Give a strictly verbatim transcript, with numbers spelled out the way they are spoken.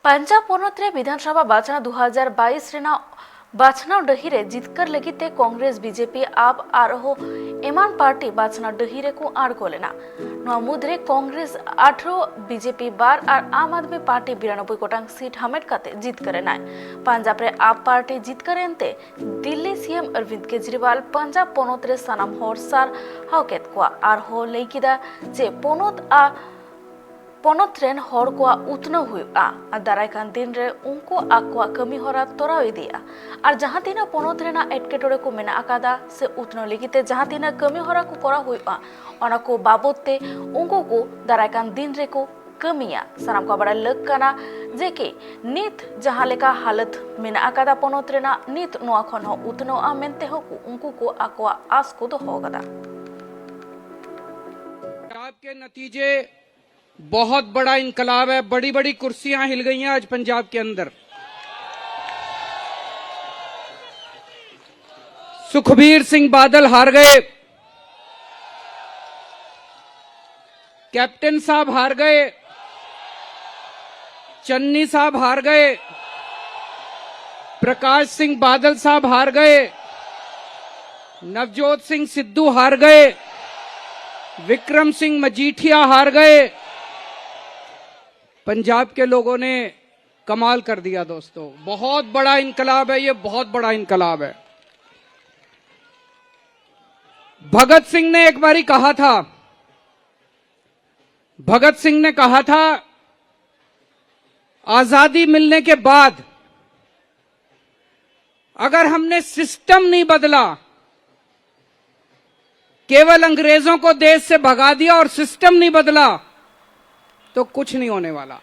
ᱯᱟᱧᱡᱟᱵᱽ ᱯᱚᱱᱚᱛ ᱨᱮ ᱵᱤᱫᱷᱟᱱ ᱥᱚᱵᱷᱟ ᱵᱟᱪᱷᱱᱟᱣ ᱫᱩ ᱦᱟᱡᱟᱨ ᱵᱟᱭᱤᱥ ᱨᱮᱱᱟᱜ ᱵᱟᱪᱷᱱᱟᱣ ᱰᱟᱹᱦᱤ ᱨᱮ ᱡᱤᱛᱠᱟᱹᱨ ᱞᱟᱹᱜᱤᱫ ᱛᱮ ᱠᱚᱝᱜᱨᱮᱥ, ᱵᱤᱡᱮᱯᱤ, ᱟᱯ ᱟᱨᱦᱚᱸ ᱮᱢᱟᱱ ᱯᱟᱨᱴᱤ ᱵᱟᱪᱷᱱᱟᱣ ᱰᱟᱹᱦᱤ ᱨᱮᱠᱚ ᱟᱬᱜᱚ ᱞᱮᱱᱟ᱾ ᱱᱚᱣᱟ ᱢᱩᱫᱽᱨᱮ ᱠᱚᱝᱜᱨᱮᱥ ᱟᱴᱷᱨᱚ, ᱵᱤᱡᱮᱯᱤ ᱵᱟᱨ ᱟᱨ ᱟᱢ ᱟᱫᱢᱤ ᱯᱟᱨᱴᱤ ᱵᱤᱨᱟᱱᱚᱵᱵᱳᱭ ᱜᱚᱴᱟᱝ ᱥᱤᱴ ᱦᱟᱢᱮᱴ ᱠᱟᱛᱮ ᱡᱤᱛᱠᱟᱹᱨ ᱮᱱᱟᱭ᱾ ᱯᱟᱧᱡᱟᱵᱽ ᱨᱮ ᱟᱯ ᱯᱟᱨᱴᱤ ᱡᱤᱛᱠᱟᱹᱨ ᱮᱱᱛᱮ ᱫᱤᱞᱞᱤ ᱥᱤ ᱮᱢ ᱚᱨᱵᱤᱱᱫᱽ ᱠᱮᱡᱨᱤᱣᱟᱞ ᱯᱟᱧᱡᱟᱵᱽ ᱯᱚᱱᱚᱛ ᱨᱮ ᱥᱟᱱᱟᱢ ᱦᱚᱲ ᱥᱟᱨᱦᱟᱣ ᱠᱮᱫ ᱠᱚᱣᱟ᱾ ᱟᱨᱦᱚᱸ ᱞᱟᱹᱭ ᱠᱮᱫᱟ ᱡᱮ ᱯᱚᱱᱚᱛ ᱟᱨ ᱯᱚᱱᱚᱛ ᱨᱮᱱ ᱦᱚᱲ ᱠᱚᱣᱟᱜ ᱩᱛᱱᱟᱹᱣ ᱦᱩᱭᱩᱜᱼᱟ ᱟᱨ ᱫᱟᱨᱟᱭ ᱠᱟᱱ ᱫᱤᱱ ᱨᱮ ᱩᱱᱠᱩ ᱟᱠᱚᱣᱟᱜ ᱠᱟᱹᱢᱤ ᱦᱚᱨᱟ ᱛᱚᱨᱟᱣ ᱤᱫᱤᱜᱼᱟ᱾ ᱟᱨ ᱡᱟᱦᱟᱸ ᱛᱤᱱᱟᱹᱜ ᱯᱚᱱᱚᱛ ᱨᱮᱱᱟᱜ ᱮᱴᱠᱮᱴᱚᱬᱮ ᱠᱚ ᱢᱮᱱᱟᱜ ᱟᱠᱟᱫᱟ ᱥᱮ ᱩᱛᱱᱟᱹᱣ ᱞᱟᱹᱜᱤᱫ ᱛᱮ ᱡᱟᱦᱟᱸ ᱛᱤᱱᱟᱹᱜ ᱠᱟᱹᱢᱤ ᱦᱚᱨᱟ ᱠᱚ ᱠᱚᱨᱟᱣ ᱦᱩᱭᱩᱜᱼᱟ, ᱚᱱᱟ ᱠᱚ ᱵᱟᱵᱚᱛ ᱛᱮ ᱩᱱᱠᱩ ᱠᱚ ᱫᱟᱨᱟᱭ ᱠᱟᱱ ᱫᱤᱱ ᱨᱮᱠᱚ ᱠᱟᱹᱢᱤᱭᱟ᱾ ᱥᱟᱱᱟᱢ ᱠᱚ ᱵᱟᱲᱟᱭ ᱞᱟᱹᱠ ᱠᱟᱱᱟ ᱡᱮ ᱠᱤ ᱱᱤᱛ ᱡᱟᱦᱟᱸ ᱞᱮᱠᱟ ᱦᱟᱞᱚᱛ ᱢᱮᱱᱟᱜ ᱟᱠᱟᱫᱟ ᱯᱚᱱᱚᱛ ᱨᱮᱱᱟᱜ, ᱱᱤᱛ ᱱᱚᱣᱟ ᱠᱷᱚᱱ ᱦᱚᱸ ᱩᱛᱱᱟᱹᱣᱼᱟ ᱢᱮᱱᱛᱮ ᱦᱚᱸ ᱠᱚ, ᱩᱱᱠᱩ ᱠᱚ ᱟᱠᱚᱣᱟᱜ ᱟᱥ ᱠᱚ ᱫᱚᱦᱚ ᱟᱠᱟᱫᱟ᱾ इंकलाब के नतीजे बहुत बड़ा इंकलाब है। बड़ी बड़ी कुर्सियां हिल गई हैं आज पंजाब के अंदर। सुखबीर सिंह बादल हार गए, कैप्टन साहब हार गए, चन्नी साहब हार गए, प्रकाश सिंह बादल साहब हार गए, नवजोत सिंह सिद्धू हार गए, विक्रम सिंह मजीठिया हार गए। पंजाब के लोगों ने कमाल कर दिया दोस्तों, बहुत बड़ा इंकलाब है ये, बहुत बड़ा इंकलाब है। भगत सिंह ने एक बारी कहा था, भगत सिंह ने कहा था, आजादी मिलने के बाद अगर हमने सिस्टम नहीं बदला, केवल अंग्रेजों को देश से भगा दिया और सिस्टम नहीं बदला, तो कुछ नहीं होने वाला।